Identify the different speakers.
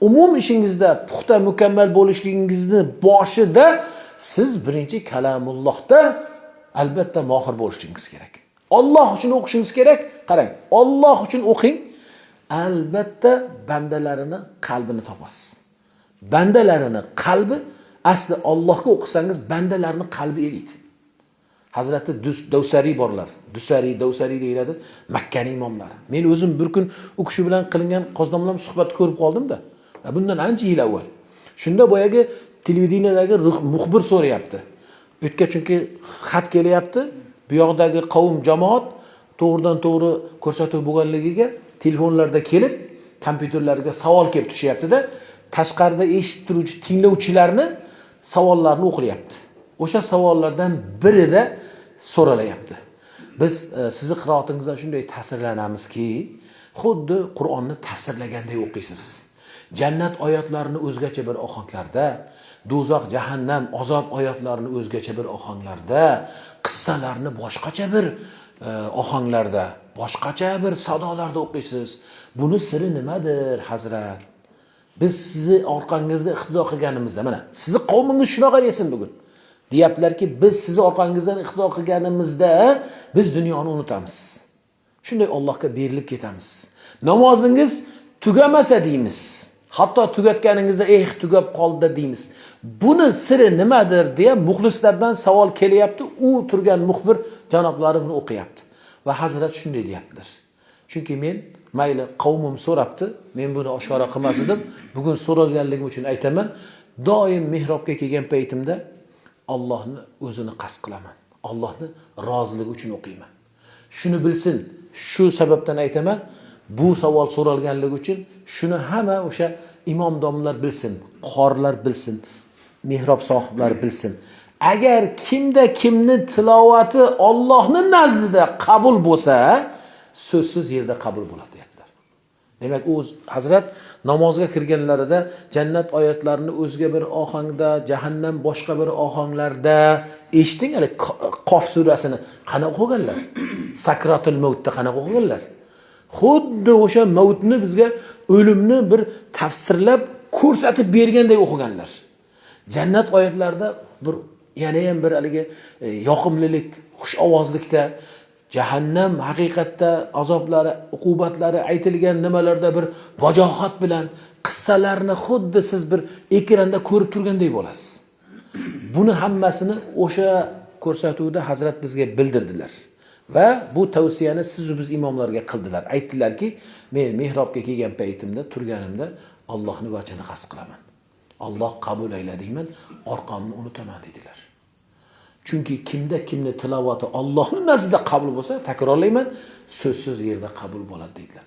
Speaker 1: Umum ishingizda puxta, mukammal bo'lishligingizni boshida siz birinchi kalamullohda albatta mohir bo'lishingiz kerak. Olloh uchun o'qishingiz kerak. Qarang, Olloh uchun o'qing, albatta bandalarini qalbini topasiz. Bandalarini qalbi asli Ollohga o'qisangiz, bandalarni qalbi eriydi. Hazrati Davsariy borlar. Dusariy, Davsariy deyiladi, Makkani imomlari. Men o'zim bir kun u kishi bilan qilingan Qozi suhbat ko'rib qoldimda. Bundan ancha yil avval. Shunda boyagi televideniyadagi muxbir so'rayapti. U yerga chunki xat kelyapti. Bu yoqdagi qavm jamoat to'g'ridan to'g'ri ko'rsatuv bo'lganligiga telefonlarda kelib, kompyuterlarga savol kelib tushyapti-da, tashqarida eshitib turuvchi tinglovchilarni savollarini o'qilyapti. O'sha savollardan birida so'ralayapti. Biz sizni qiroatingizdan shunday ta'sirlanamizki, xuddi Qur'onni tafsirlaganday o'qiysiz. Jannat oyatlarini o'zgacha bir ohanglarda, do'zax, jahannam, azob oyatlarini o'zgacha bir ohanglarda, qissalarni boshqacha bir ohanglarda, boshqacha bir sadolarda o'qiysiz. Buni siri nimadir, hazrat? Biz sizni orqangizda iqtido qilganimizda, mana sizni qavmingiz shunaqa desin bugun. Deyaptilarki, biz sizni orqangizdan iqtido qilganimizda biz dunyoni unutamiz. Shunday Allohga berilib ketamiz. Namozingiz tugamasa deymiz. Hatto tugatganingizda eh tugab qoldi deymiz. Buni siri nimadir deya muxlislardan savol kelyapti. U turgan muxbir janoblari buni o'qiyapti. Va hazrat shunday deyaptilar. Chunki men mayli qavmim so'rabdi, men buni oshkora qilmas edim. Bugun so'ralganligim uchun aytaman. Doim mehrobga kelgan paytimda Allohni o'zini qasd qilaman. Allohni roziligi uchun o'qiyman. Shuni bilsin, shu sababdan aytaman. Bu savol so'ralganligi uchun shuni hamma o'sha imom domlar bilsin, qorilar bilsin, mehrob sohiblari bilsin. Agar kimda kimni tilovati Allohning nazdida qabul bo'lsa, so'zsiz yerda qabul bo'ladi deyaptilar. Demak, u hazrat namozga kirganlarida jannat oyatlarini o'zga bir ohangda, jahannam boshqa bir ohanglarda eshiting. Hali Qof surasini qanaqa o'qiganlar? Sakratul mavtda qanaqa o'qiganlar? Xuddi o'sha mavtni bizga, o'limni bir tafsirlab ko'rsatib berganday o'qiganlar. Jannat oyatlarida bir yana ham bir haligi yoqimlilik, xush ovozlikda, jahannam haqiqatda azoblari, uqubatlari aytilgan nimalarda bir vajohat bilan qissalarni xuddi siz bir ekranda ko'rib turganday bo'lasiz. Buni hammasini o'sha ko'rsatuvda hazrat bizga bildirdilar. Va bu tavsiyani siz biz imomlarga qildilar. Aytdilarki, men mehrobga kelgan paytimda, turganimda Allohni vajhini qasd qilaman. Alloh qabul ayla deyman, orqamni unutaman dedilar. Chunki kimda kimni tilovati Allohning nazdida qabul bo'lsa, takrorlayman, so'zsiz yerda qabul bo'ladi dedilar.